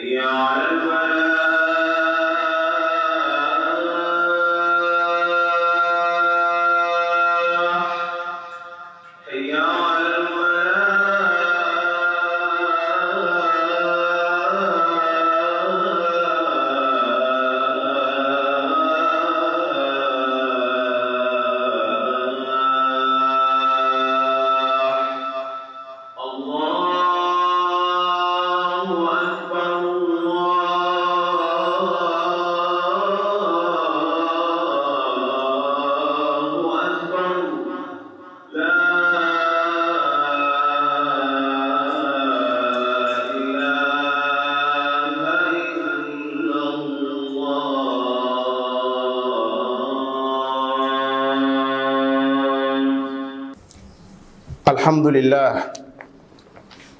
حي على الفلاح حي على الحمد لله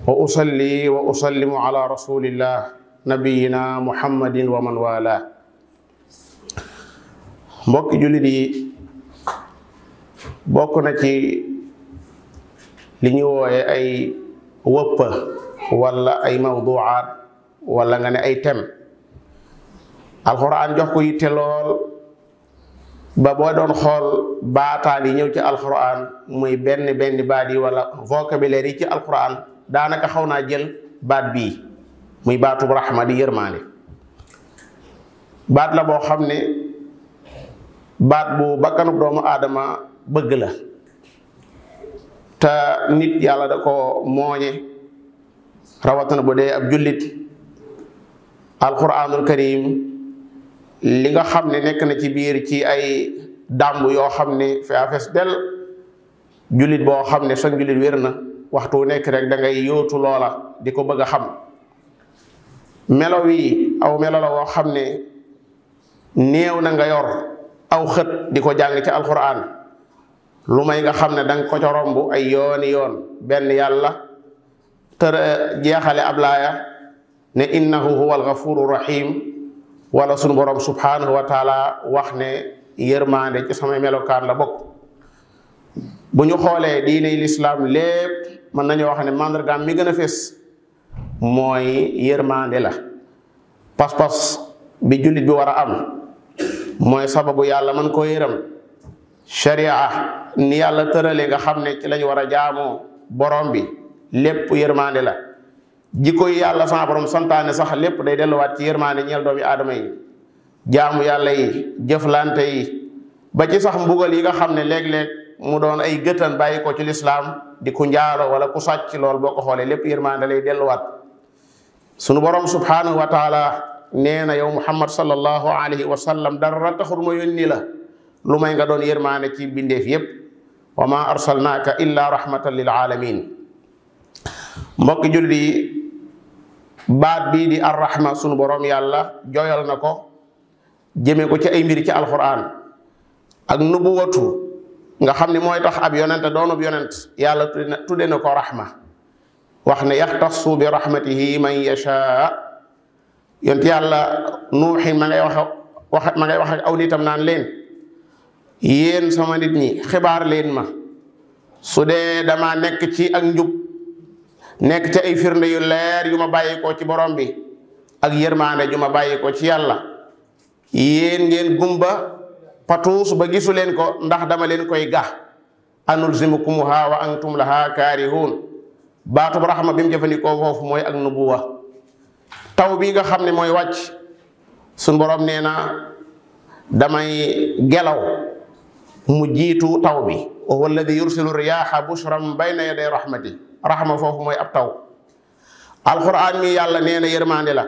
وأصلي وأسلم على رسول الله نبينا محمد ومن والاه mbokk jullit yi bokk na ci li ñu wooye ay wëpp wala ay mawduaat wala nga ne ay thème alxuraan jox ko yitte lool ba boo doon xool baataan yi ñëw ci alxuraan muy benn baat yi wala vocabulaire yi ci alxuraan daanaka xaw naa jël baat bii muy baatub raxma di yërmaande baat la boo xam ne baat bu bakkanub doomu aadama bëgg la te nit yàlla da ko mooñe rawatana bu dee ab jullit alxuraanul karim li nga xam ne nekk na ci biir ci ay dàmb yoo xam ne fees del jullit boo xam ne sa jullit wér na waxtu nekk rek da ngay yóotu loola di ko bëgg a xam melo wi aw melo la woo xam ne néew na nga yor aw xët di ko jàng ci alxuraan lu may nga xam ne danga ko ca romb ay yooni yoon benn yàlla tër jeexale ab laaya ne innahu huwa alghafuru rahim wala sunu borom subhanahu wa taala wax ne yërmaande ci samay melokaan la bokk bu ñu xoolee diiney lislaam lépp mën nañoo wax ne màndargaam mi gën a fés mooy yërmaande la pas-pas bi jullit bi war a am mooy sababu yàlla man koo yërëm sharia ni yàlla tërale nga xam ne ci lañu war a jaamoo borom bi lépp yërmaande la jikko yi yàlla sama borom santaane sax lépp day delluwaat ci yërmaande ñeel doomi aadama yi jaamu yàlla yi jëflante yi ba ci sax mbugal yi nga xam ne léeg-léeg mu doon ay gëttan bàyyi ko ci lislaam di ku njaalo wala ku sàcc lool boo ko xoolee lépp yërmaande lay delluwaat sunu borom subhanahu wa taala nee na yow muhammad sallallahu alayhi wa sallam dara taxul ma yónni la lu may nga doon yërmaande ci bindeef yépp wa ma arsalnaaka illa rahmatan lil alamin mbokki julli yi baat bii di arrahma sunu borom yàlla jooyal na ko jëme ko ci ay mbir ci alquran ak nubuwatu nga xam ne mooy tax ab yonent doonub yonent yàlla tudde na ko rahma wax ne yaxtassu bi rahmatihi man yashaa yont yàlla nuuxin ma ngay wax ak aw nitam naan leen yéen sama nit ñi xibaar leen ma su dee dama nekk ci ak njub nekk ci ay firnde yu leer yu ma bàyyi ko ci borom bi ak yërmaande ju ma bàyyi ko ci yàlla yéen ngeen gumba patuus ba gisu leen ko ndax dama leen koy gax anulzimukumuha wa antum laha kaarihun baatub raxma bi mu jëfandikoo foofu mooy ak nubuwa taw bi nga xam ne mooy wàcc suñ borom nee na damay gelaw mu jiitu taw bi wa huwa alladi yursilu riyaha bushran bayna yaday rahmati raxma foofu mooy ab taw alquran mi yàlla nee na yërmande la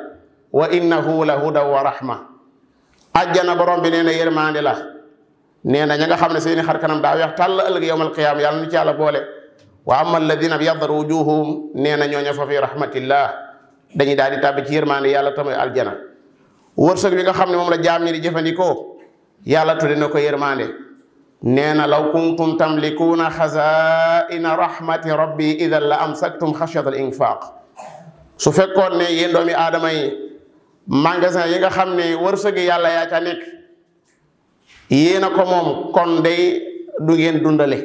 wa innahu la hudan wa rahma ajjana borom bi nee na yërmande la nee na ña nga xam ne seeni xar kanam daa weex tàll ëllëg yawmal qiyaama yàlla nu ci yàlla boole wa amma alladina byaddat wujuhum nee na ñooña fa fi rahmatillah dañuy daal di tàbbi ci yërmande yàlla tamoy aljana wërsëg bi nga xam ne moom la jaam ñi di jëfandikoo yàlla tudde na ko yërmande nee na law kuntum tamlikuuna xazaa'ina rahmati rabbi idan la amsaktum xashyata al infaq su fekkoon ne yéen doomi aadama yi magasin yi nga xam ne wërsëgi yàlla yaa ca nekk yéen a ko moom kon day du ngeen dundale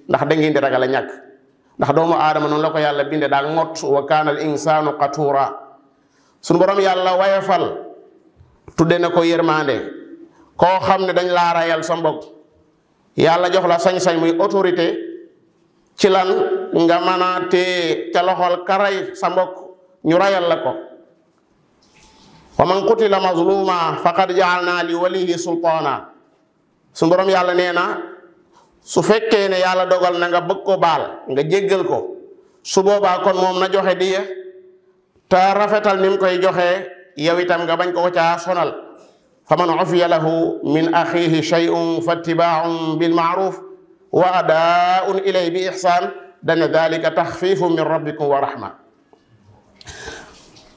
ndax da ngeen di ragal a ñàkk ndax doomu aadama noonu la ko yàlla binde daa ngott wa kaana al insaanu qatuura sunu borom yàlla wayefal tudde na ko yërmande koo xam ne dañ laa rayal sa mbokk yàlla jox la sañ-sañ muy autorité ci lan nga mën a téye ca loxol karay sa mbokk ñu rayal la ko wa man qutila mazluma faqad ja'alna li walihi sultaana su borom yàlla nee na su fekkee ne yàlla dogal na nga bëgg ko baal nga jéggal ko su boobaa kon moom na joxe diya te rafetal ni mu koy joxe yow itam nga bañ ko caa sonal fa man ufiya lahu min axihi shay'un fattiba'un bil ma'ruf wa adaa'un ilayhi bi ihsaan dana dalika taxfiifun min rabbikum wa rahma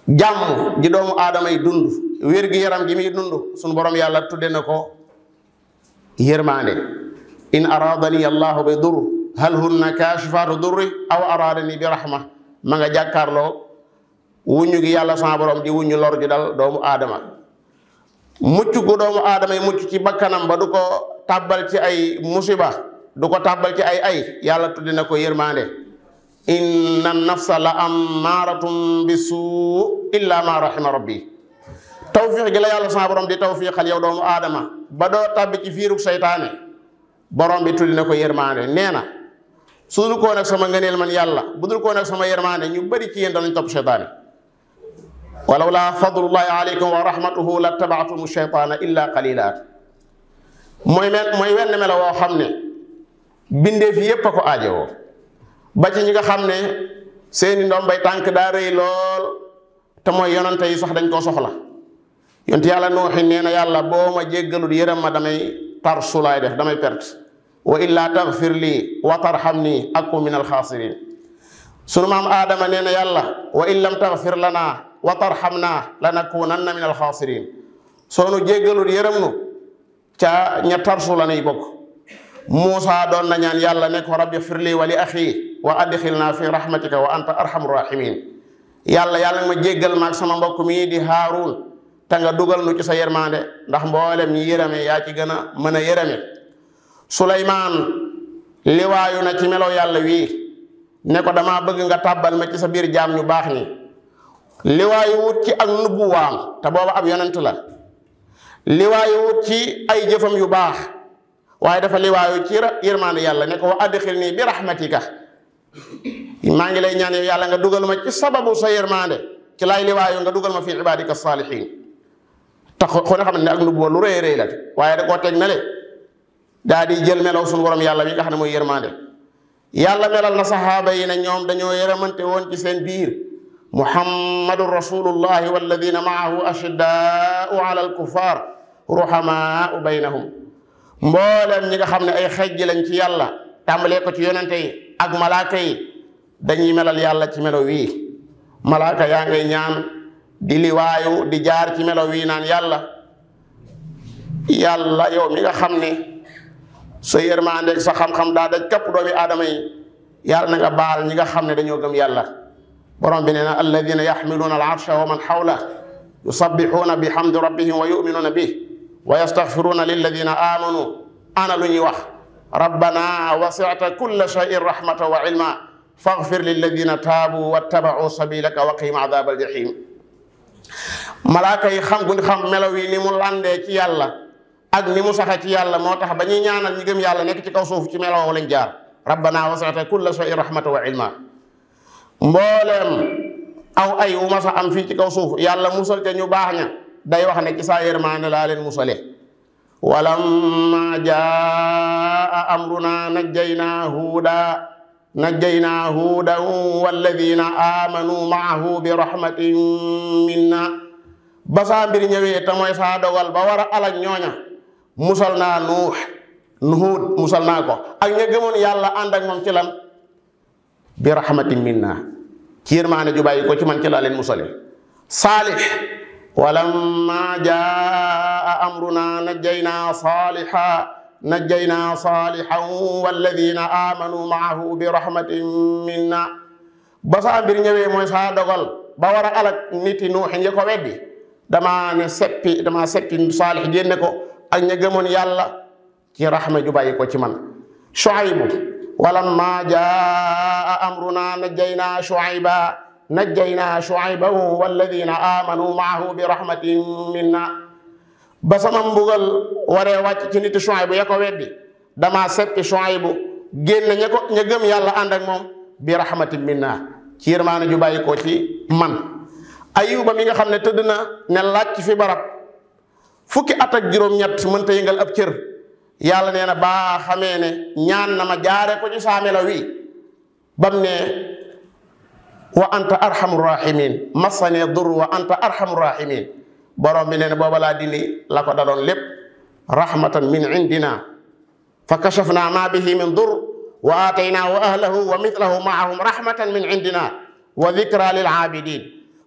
jàmm ji doomu aadama yi dund wér gi yaram gi muy dund sunu borom yàlla tudde na ko yërmaande in aradani allahu bi dur hal hunna kaashifaatu durri aw aradani bi rahma ma nga jàkkaarloo wuññu gi yàlla sama borom di wuññu lor gi dal doomu aadama mucc gu doomu aadama yi mucc ci bakkanam ba du ko tàbbal ci ay musiba du ko tàbbal ci ay yàlla tudde na ko yërmaande inna nafsa la ammaratum bisu illa ma rahima rabbi tawfiix gi la yàlla sama borom di tawfiixal yow doomu aadama ba doo tàbbi ci fiirug seytaane borom bi tudde na ko yërmaande nee na su dul koo nag sama ngëneel man yàlla bu dul koo nag sama yërmaande ñu bëri ci yéen danañ topp seytaane walaw laa fadlullahi aleykum wa rahmatuhu la tabaatum sheytaana illa qalila mooy wenn melo woo xam ne bindeef yépp a ko aajowoo ba ci ñi nga xam ne seeni ndombay tànk daa rëy lool te mooy yonante yi sax dañ koo soxla yonte yàlla nooxi nee na yàlla boo ma jéggalul yërëm ma damay tar sulaay def damay perte wa illa taghfir lii wa tarham nii akun min alxaasirin sunu maam aadama nee na yàlla wa in lam taghfir lana wa tarhamna lanakunanna min alxaasirin soo nu jéggalul yërëm nu ca ña tarsu la nuy bokk Muusa doon na ñaan yàlla ne ko rabbi firli wa li axi wa adxilna fi rahmatika wa anta arhamur rahimin yàlla nga ma jéggal maag sama mbokk mii di Haaruun te nga dugal nu ci sa yërmande ndax mboolem ñi yërëme yaa ci gën a mën a yërëme Suleymaan liwaayu na ci melo yàlla wii ne ko dama bëgg nga tàbbal ma ci sa biir jaam ñu baax ñi liwaayu wut ci ak nubbuwaam te booba ab yonent la liwaayu wut ci ay jëfam yu baax waaye dafa liwaayu ci yërmande yàlla ne ko wa adxilnii bi rahmatika maa ngi lay ñaan yow yàlla nga dugal ma ci sababu sa yërmande ci lay liwaayu nga dugal ma fi ibadika saalihin tax xone xam ne ak nubbuwa lu rëy rëy la waaye da koo teg na le daa di jël melaw suñu borom yàlla bi nga xam ne mooy yërmande yàlla melal na saxaaba yi ne ñoom dañoo yërëmante woon ci seen biir muhammadun rasulullahi walladina maahu ashiddaau ala alkuffar ruhamaau baynahum mboolem ñi nga xam ne ay xejj lañ ci yàlla tàmbalee ko ci yonente yi ak malaaka yi dañuy melal yàlla ci melo wii malaaka yaa ngay ñaan di liwaayu di jaar ci melo wii naan yàlla yow mi nga xam ne sa yërmande sa xam-xam daa daj kapp doomi aadama yi yàlla na nga baal ñi nga xam ne dañoo gëm yàlla borom bi nee na alladina yaxmiluuna al arsha wa man xawla yusabbixuuna bi hamdi rabbihim wa yuminuuna bih wa yastaxfiruuna lilladina amanu ana lu ñuy wax rabbana wasicta kulla shayin rahmatan wa ilma faghfir lilladina taabu wattabau sabilaka wa qihim adab aljahim malaaka yi xam guñ xam melaw yi ni mu landee ci yàlla ak ni mu saxe ci yàlla moo tax ba ñuy ñaanal ñi gëm yàlla nekk ci kaw suuf ci melaw lañ jaar rabbana wasicta kulla shayin rahmatan wa ilma mbooleem aw ay wu ma sa am fii ci kaw suuf yàlla musal ca ñu baax ña day wax ne ci saa yërmaane laa leen musale walamma jaa amruna najjaynaa huudan walladina amanu maahu bi rahmatin minna ba saa mbir ñëwee te mooy saa dogal ba war a alak ñooña musal naa Huud musal naa ko ak ña gëmoon yàlla ànd ak moom ci lan bi rahmatin minna ci yërmaane ju bàyyi ko ci man ci laa leen musale Saalix walamma jaa amruna najjaynaa saalihan walladina amanu maahu bi rahmatin minna ba saa mbir ñëwee mooy saa dogal ba war a alak niti nuuxin ya ko weddi dama seppi Saalix génne ko ak ña gëmoon yàlla ci rahma ju bàyyi ko ci man Shuaybu walamma jaa amruna najjaynaa Shuayba najjaynaa Shuayban walladina amanu maahu bi rahmatin minna ba sama mbugal waree wàcc ci nit Shuaybu ya ko weddi damaa seppi Shuaybu génn ña gëm yàlla ànd ak moom bi rahmatin minna ci yërmaane ju bàyyi ko ci man. Ayuba mi nga xam ne tëdd na ne laaj fi barab fukki at ak juróom-ñett mënta yëngal ab cër yàlla nee na baa xamee ne ñaan na ma jaare ko ci saamela wi bam ne wa anta arhamur rahimin massani dur wa anta arhamur rahimin borom bi nee na booba laa dindi la ko daloon lépp rahmatan min indina fa kashafna ma bihi min dur wa ataynaahu ahlahu wa mithlahu maahum rahmatan min indina wa dhikra lil abidin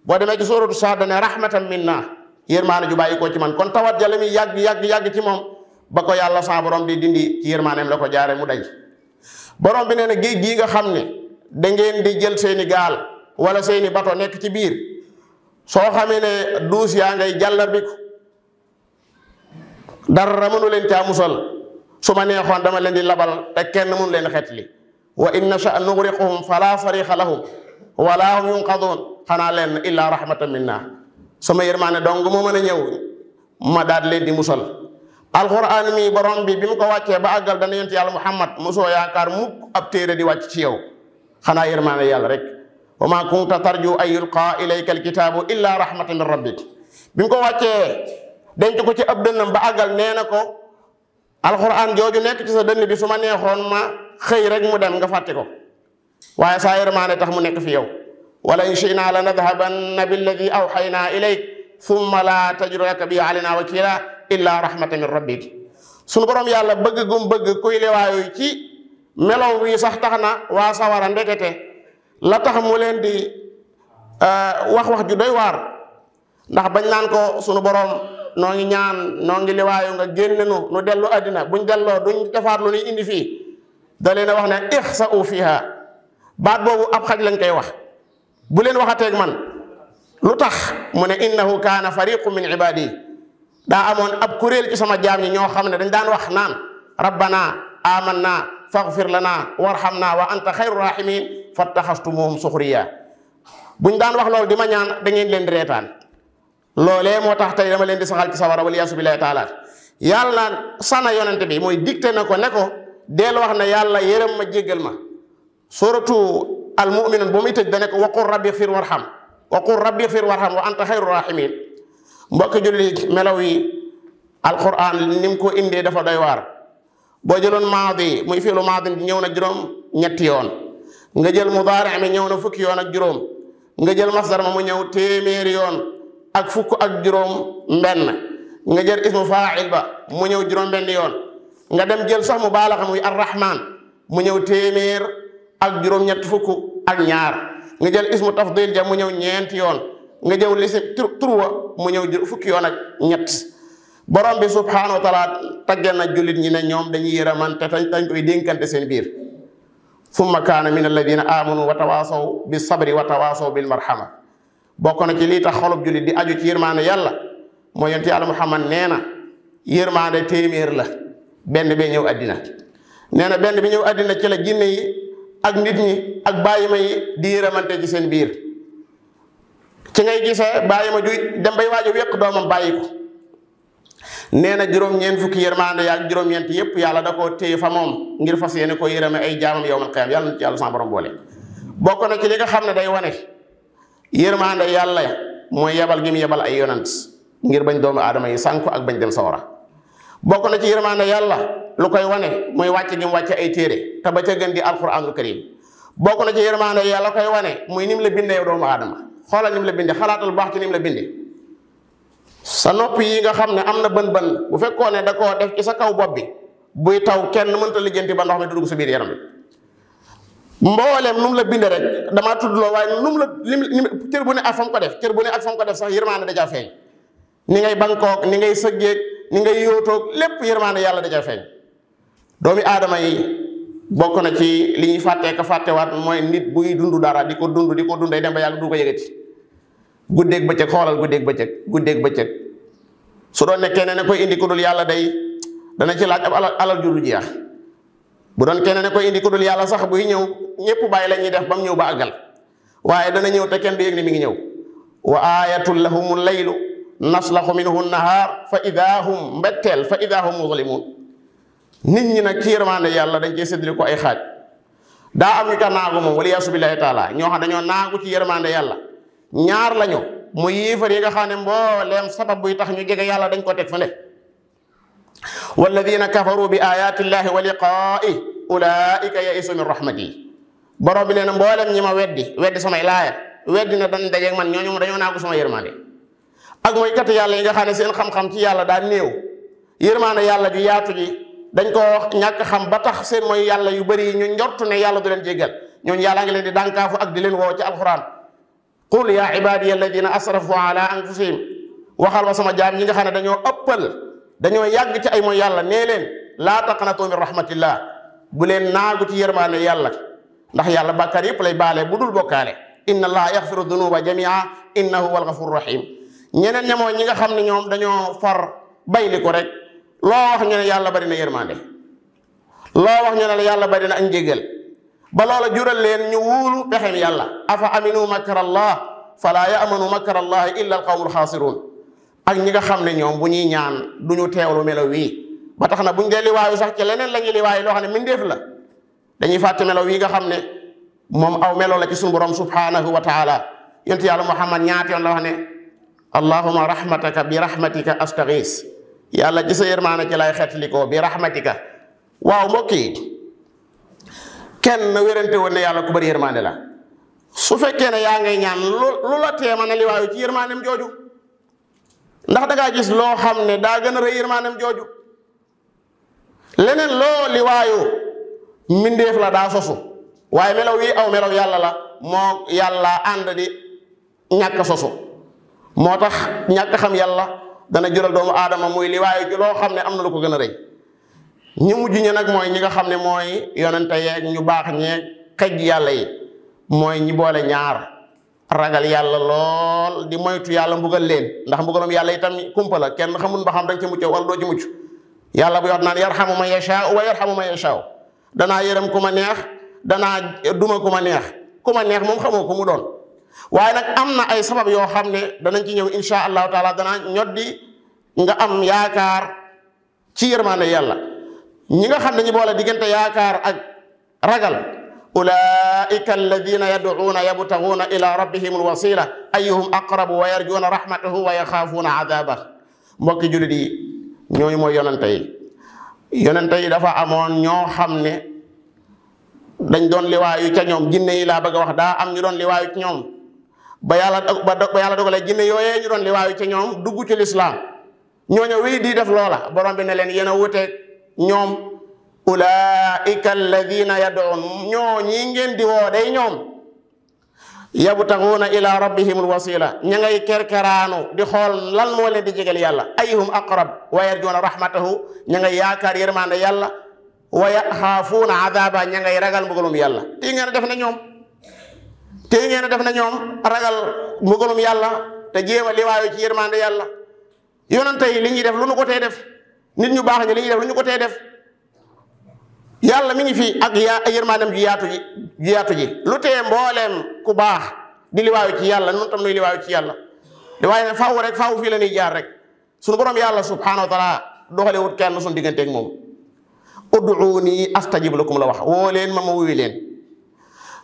boo demee ci suuratu Saad ne rahmatan minna yërmaane ju bàyyi ko ci man kon tawat jale mi yàgg ci moom ba ko yàlla sa borom di dindi ci yërmaaneem la ko jaare mu day borom bi nee na géej gii nga xam ne da ngeen di jël seeni gaal wala seeni bato nekk ci biir soo xamee ne duus yaa ngay jàllar bi ko dara mënu leen caa musal su ma neexoon dama leen di labal te kenn mënu leen xetli wa in nasha nughriqhum fala sarixa lahum wala hum yunqadun xanaa leen illa rahmatan minna sama yërmaane dong moo mën a ñëw ma daal leen di musal. alquran mi borom bi mu ko wàccee ba àggal dana yonent yàlla Muhammad mosoo yaakaar mukk ab téere di wàcc ci yow xanaa yërmaane yàlla rek. wa ma kunta tarju an yulqa ilayka alkitaabu illa rahmatan min rabbik bi mu ko wàccee denc ko ci ab dënnam ba àggal nee na ko alquran jooju nekk ci sa dënn bi su ma neexoon ma xëy rek mu dem nga fàtte ko waaye saa yërmaane tax mu nekk fi yow. wala in shi'naa la nadhabanna billadi awxaynaa ilayk thumma la tajidu laka bihi alaynaa wakiila illa rahmatan min rabbik sunu borom yàlla bëgg gum bëgg kuy liwaayu ci melow wi sax tax na waa sawara ndekete la tax mu leen di wax ju doy waar ndax bañ naan ko sunu borom noo ngi ñaan noo ngi liwaayu nga génn nu dellu àddina buñ delloo duñ defaat lu ñuy indi fii da leen a wax ne ixsa'u fiha baat boobu ab xaj lañ koy wax bu leen waxateeg man lu tax mu ne innahu kaana fariqu min ibadi daa amoon ab kuréel ci sama jaam ñi ñoo xam ne dañ daan wax naan rabbana amanna faghfir lana warhamna wa anta xayru rahimin fattaxastumuhum suxriya buñ daan wax loolu di ma ñaan da ngeen leen di reetaan loolee moo tax tey dama leen di saxal ci sawara wal yaasu billahi taala yàlla sana yonente bi mooy dicté na ko ne ko deel wax ne yàlla yërëm ma jéggal ma suratu al mu'minun bu muy tëj dane ko waqul rabbi xfir warham wa anta xayru rahimin mbokk jullit melaw yi alquran ni mu ko indee dafa doy waar boo jëloon maadi muy fiilu maadi ñëw na juróom ñetti yoon nga jël mudaari mi ñëw na fukki yoon ak juróom nga jël masdar ma mu ñëw téeméeri yoon ak fukk ak juróom mbenn nga jël ismu faa'il ba mu ñëw juróom benn yoon nga dem jël sax mu baalaxa muy arrahman mu ñëw téeméer ak juróom ñett fukk ak ñaar nga jël ismu tafdil ja mu ñëw ñeenti yoon nga jëw lisim turwa mu ñëw fukki yoon ak ñett borom bi subhanahu wa taala taggal na jullit ñi ne ñoom dañuy yërëmante dañ koy dénkante seen biir summa kaana min alladina amanu wa tawasaw bi sabri wa tawasaw bil marhama bokk na ci lii tax xolub jullit di aju ci yërmaande yàlla mooy yonent yàlla Muhammad nee na yërmaande téeméer la benn bee ñëw àddina nee na benn bi ñëw àddina ci la jinne yi ak nit ñi ak bàyyima yi di yërëmante ci seen biir ci ngay gisee bàyyima ju dem bay waaju wéq doomam bàyyi ko nee na juróom-ñeent fukki yërmaande yaak juróom-ñeent yépp yàlla da koo téye fa moom ngir fas yéene ko yërëme ay jaamam yawmal qiyaama yàlla na ci yàlla sama borom boole bokk na ci li nga xam ne day wane yërmaande yàlla mooy yebal gi mu yebal ay yonant ngir bañ doomu aadama yi sànku ak bañ dem sawara bokk na ci yërmaande yàlla lu koy wane mooy wàcce gi mu wàcce ay téere te ba ca gën di alquranul karim bokk na ci yërmaande yàlla koy wane muy nim la bindee doomu aadama xoolal nim la bindee xalaatal baax ci nim la bindee sa nopp yi nga xam ne am na bën-bën bu fekkoon ne da koo def ci sa kaw bopp bi buy taw kenn mënta lijjanti ba ndox mi du dugg sa biir yaram bi mbooleem nu mu la bindee rek damaa tudd loo waaye nu mu la cër bu ne ak fa mu ko def cër bu ne ak fa mu ko def sax yërmaande da caa feeñ ni ngay bankoog ni ngay sëggeeg ni ngay yóotoog lépp yërmaande yàlla da caa feeñ doomi aadama yi bokk na ci li ñuy fàttee ka fàttewaat mooy nit buy dund dara di ko dund day dem ba yàgg du ko yëgati guddeeg bëccëg xoolal guddeeg bëccëg su doon ne keneen ne koy indi ku dul yàlla dana ci laaj ab alal ju du jeex bu doon keneen ne koy indi ku dul yàlla sax buy ñëw ñëpp bàyyi la ñuy def ba mu ñëw ba àggal waaye dana ñëw te kenn du yëg ne mi ngi ñëw. wa ayatul lahumul laylu naslaxu minhu nahaar fa ida hum mbetteel fa ida hum muzlimun. nit ñi nag ci yërmande yàlla dañ cee séddale ko ay xaaj. daa am ñu ca naagu moom waliyaasu billaahi taala ñoo xam dañoo naagu ci yërmande yàlla. ñaar lañu mu yéefar yi nga xam ne mbooleem sabab buy tax ñu jege yàlla dañ ko teg fële. walladina kafaru bi ayati llahi wa liqaa'i ulaika yaisu min rahmati. borom bi nee na mbooleem ñi ma weddi samay laaya weddi na dañ dajeeg man ñooñu dañoo naagu sama yërmande. ak mooy kat yàlla yi nga xam ne seen xam-xam ci yàlla daa néew yërmande yàlla ju yaatu ji dañ ko ñàkk xam ba tax seen mooy yàlla yu bëri ñu njort ne yàlla du leen jéggal ñooñu yàlla ngi leen di dànkaafu ak di leen woo ci alquran. qul ya ibadiya alladina asrafu ala anfusihim waxal ba sama jaam ñi nga xam ne dañoo ëppal dañoo yàgg ci ay mooy yàlla nee leen laa taqnatu min rahmatillah bu leen naagu ci yërmande yàlla ndax yàlla bàkkaar yëpp lay baale bu dul bokkaale. inna allaha yaxfiru dunuba jamia innahu huwal gafuru rahim. ñeneen ña mooy ñi nga xam ne ñoom dañoo far bayli ko rek loo wax ñu ne yàlla bari na yërmande loo wax ñu ne la yàlla bari na ak njéggal ba loola jural leen ñu wuulu pexem yàlla. afa aminu makra allah fala yamanu makra allahi illa al qawmul xaasiruun. ak ñi nga xam ne ñoom bu ñuy ñaan du ñu teewlu melo wii ba tax na buñ dee liwaayu sax ci leneen la ñuy liwaayu loo xam ne mindeef la dañuy fàtte melo wii nga xam ne moom aw melo la ci suñu borom subhanahu wa taala. yonent yàlla muhammad ñaata yoon la wax ne allahuma rahmataka bi rahmatika astaghis. yàlla ci sa yërmaane ci lay xeetlikoo bi rahmatika. waaw mbokk yi kenn wérante woon ne yàlla ku bëri yërmaande la. su fekkee ne yaa ngay ñaan lu la teema ne liwaayu ci yërmaanem jooju ndax dangaa gis loo xam ne daa gën a rëy yërmaanem jooju. leneen loo liwaayu mbindeef la daa sosu waaye melaw wi aw melaw yàlla la moo yàlla ànd di ñàkk sosu. moo tax ñàkk xam yàlla dana jural doomu aadama muy liwaayu ci loo xam ne am na lu ko gën a rëy. ñu mujj ñi nag mooy ñi nga xam ne mooy yonente yeeg ñu baax ñeeg xej yàlla yi mooy ñi boole ñaar ragal yàlla lool di moytu yàlla mbugal leen ndax mbugalum yàlla itam kumpa la kenn xamul ba xam dañ ci mucc wala doo ci mucc. yàlla bu yor naan yarhamu man yashaa wa yarhamu man yashaa danaa yërëm ku ma neex danaa duma ku ma neex moom xamoo ku mu doon. waaye nag am na ay sabab yoo xam ne danañ ci ñëw insha allahu taala danaa ñoddi nga am yaakaar ci yërmande yàlla. ñi nga xam ne ñu boole diggante yaakaar ak ragal ulaika alladina yad'uuna yabtaguuna ila rabbihim alwasila ayyuhum aqrabu wa yarjuuna rahmatahu wa yaxaafuuna adabah. mbokki jullit yi ñooñu mooy yonente yi dafa amoon ñoo xam ne dañ doon liwaayu ca ñoom jinne yi laa bëgg a wax daa am ñu doon liwaayu ci ñoom ba yàlla dogalee jinne yooyee ñu doon liwaayu ca ñoom dugg ci lislaam ñooñu wii di def loola borom bi ne leen yéen a wuteeg ñoom. ulaika alladina yad'un ñoo ñi ngeen di woo day ñoom yabtaguuna ila rabbihim alwasila ña ngay kerkeraanu di xool lan moo leen di jegal yàlla ayyuhum aqrab wa yarjuuna rahmatahu ña ngay yaakaar yërmande yàlla wa yaxaafuuna adaba ña ngay ragal mbugalum yàlla. tii ngeen a def na ñoom ragal mbugalum yàlla te jéem a liwaayu ci yërmande yàlla. yonente yi li ñuy def lu ñu ko tee def nit ñu baax ñi li ñuy def lu ñu ko tee def. yàlla mi ngi fi ak yërmaandem ju yaatu ji lu tee mbooleem ku baax di liwaayu ci yàlla nun tam nuy liwaayu ci yàlla di waaye ne faaw fii la ñuy jaar rek sunu borom yàlla subhanahu wa taala doxale wut kenn suñu digganteeg moom. ud'uuni astajib lakum la wax woo leen ma wuyu leen.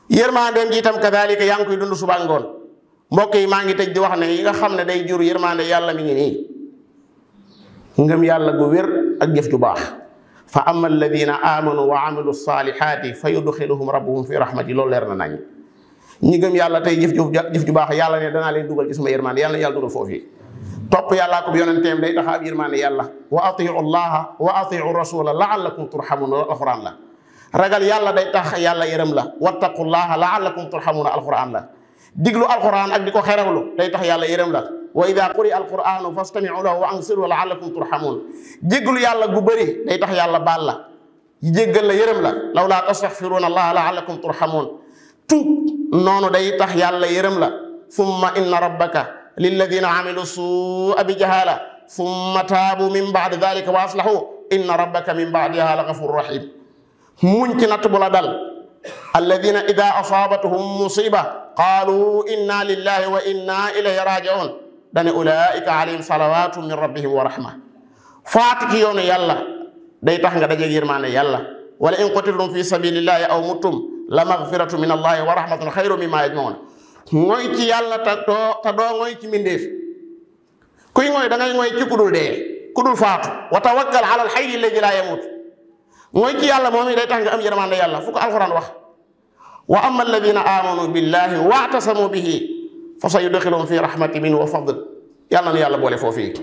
yërmaandeem ji itam kadalika yaa ngi koy dund suba ngoon mbokk yi maa ngi tëj di wax ne yi nga xam ne day jur yërmaande yàlla mi ngi nii ngëm yàlla gu wér ak jëf ju baax. fa amma alladina amanu wa amilu salihati fa yudxiluhum rabbuhum fi rahmati loolu leer na nañ ñi gëm yàlla tey jëf ju baax yàlla ne danaa leen dugal ci sama yërmande yàlla na yàlla dugal foofu yi. topp yàllaa ko yonenteem day tax ab yërmande yàlla wa atiu llaha wa atiu rasula laallakum turhamun loolu alquran la. ragal yàlla day tax yàlla yërëm la wattaqullaha laallakum turhamun alquran la. diglu alquran ak di ko xerewlu day tax yàlla yërëm la. wa ida quri'a alquranu fastami'u lahu wa ansiru la'allakum turhamun jéggalu yàlla gu bëri day tax yàlla baal la jéggal la yërëm la law laa tastaghfiruna allaha la'allakum turhamun tuub noonu day tax yàlla yërëm la summa inna rabbaka lilladina amilu su'a bi jahala summa taabu min ba'di dhalika wa aslahu inna rabbaka min ba'diha la ghafurur rahim muñ ci natt bu la dal alladina ida asabatuhum musiba qaalu inna lillahi wa inna ilayhi raji'un dane ulaika alayhim salawatu min rabbihim wa rahma faatu ci yoonu yàlla day tax nga dajeeg yërmaande yàlla wala in qutiltum fi sabilillahi aw muttum la magfiratu min allahi wa rahmatun xayru mimma yajmaun mooy ci yàlla te doo mooy ci mbindeef kuy mooy da ngay mooy ci kudul dee kudul faatu wa tawakkal ala alxayyi alladi laa yamut mooy ci yàlla moom i day tax nga am yërmaande yàlla fu ko alquran wax wa amma alladina amanu billahi waatasamu bihi fa sa yudxiluhum fi rahmati min wa fadl yàlla na yàlla boole foofii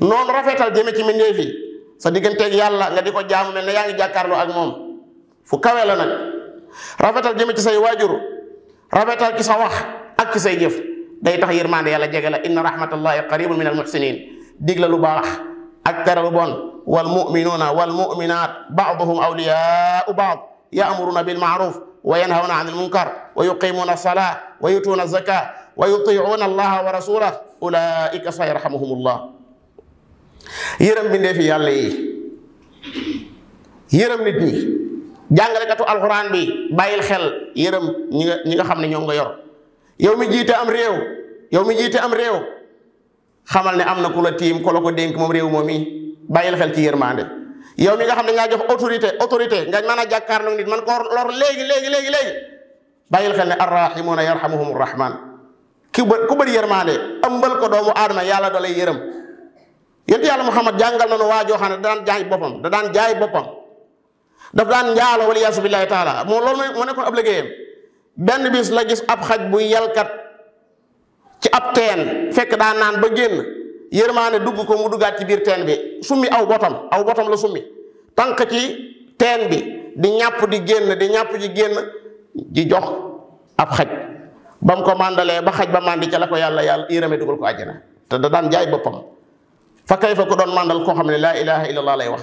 noonu rafetal jëme ci mbindeef yi sa digganteeg yàlla nga di ko jaamu mel ne yaa ngi jàkkaarloo ak moom fu kawe la nag rafetal jëme ci say waajur rafetal ci sa wax ak ci say jëf day tax yërmande yàlla jege la inna rahmatallahi qaribun min almuhsinin digla lu baax ak tere lu bon wal muminuuna wal muminat baaduhum awliyaau baad yaamuruna bilmaaruf wa yanhawna an almunkar wa yuqimuna alsalaa wa yutuuna alzaka wa yutiicuuna allaha wa rasulah ulaika sa yarhamuhumullah yërëm bindee fi yàlla yi yërëm nit ñi jàngalekatu alxuraan bi bàyyil xel yërëm ñi nga xam ne ñoom nga yor yow mi jiite am réew xamal ne am na ku la tiim ku la ko dénk moom réew moom yi bàyyil xel ci yërmande yow mi nga xam ne ngaa jox autorité nga mën a jàkkaarloo nit man ko lor léegi bàyyil xel ne arrahimuuna yarhamuhum rahman ku bëri yërmande ëmbal ko doomu aadama yàlla da lay yërëm yonent yàlla Muhammad jàngal na nu waajoo xam ne da daan jaay boppam daf daan njaalo wala yaasu billahi taala moo loolu moo nekkoon ab liggéeyam benn bis la gis ab xaj buy yalkat ci ab teen fekk daa naan ba génn yërmaane dugg ko mu duggaat ci biir teen bi summi aw botom la summi tànk ci teen bi di ñàpp di génn di jox ab xaj ba mu ko màndalee ba xaj ba màndi ca la ko yàlla yërëme dugal ko àjjana te da daan jaay boppam fa kay fa ko doon màndal koo xam ne laa ilaha illallah lay wax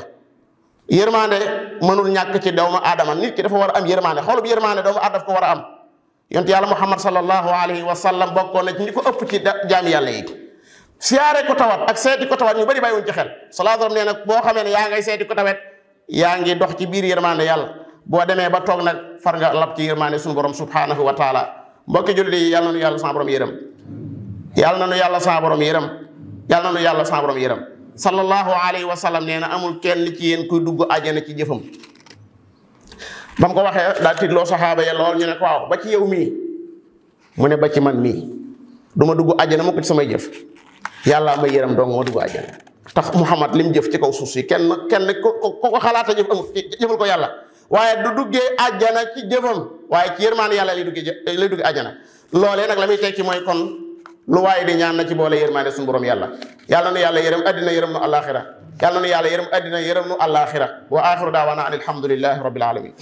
yërmaande mënul ñàkk ci doomu aadama nit ki dafa war a am yërmaande xolub yërmaande doomu aadama daf ko war a am yonent yàlla Muhammad sallallahu alayhi wa sallam bokkoon na ci ñi ko ëpp ci jaami yàlla yi siyaare ko tawat ak seeti ko tawat ñu bari bàyyiwuñ ci xel sallallahu alayhi wa sallam nee nag boo xamee ne yaa ngay seeti ko tawat yaa ngi dox ci biir yërmaande yàlla boo demee ba toog nag far nga lab ci yërmaande suñu borom subhanahu wa taala mbokki jullit yi yàlla na nu yàlla sa borom yërëm yàlla na nu yàlla sa borom yërëm yàlla na nu yàlla sa borom yërëm sallallahu alayhi wa sallam nee na amul kenn ci yéen kuy dugg àjjana ci jëfam ba mu ko waxee daal tiitloo saxaaba ya lool ñu ne ko waaw ba ci yow mii mu ne ba ci man mii du ma dugg àjjana mu ko ci samay jëf yàlla ma yërëm dong ma dugg àjjana tax Muhammad lim jëf ci kaw suuf si kenn ko xalaata jëf amul jëfal ko yàlla waaye du duggee àjjana ci jëfam waaye ci yërmaande yàlla lay duggee àjjana loolee nag la muy tekki mooy kon lu waaye di ñaan na ci boole yërmaande suñu borom yàlla yàlla nu yàlla yërëm addina yërëm nu alaxira yàlla nu yàlla yërëm addina yërëm nu alaxira wa axiru daawaana an alhamdulillahi rabbil alamin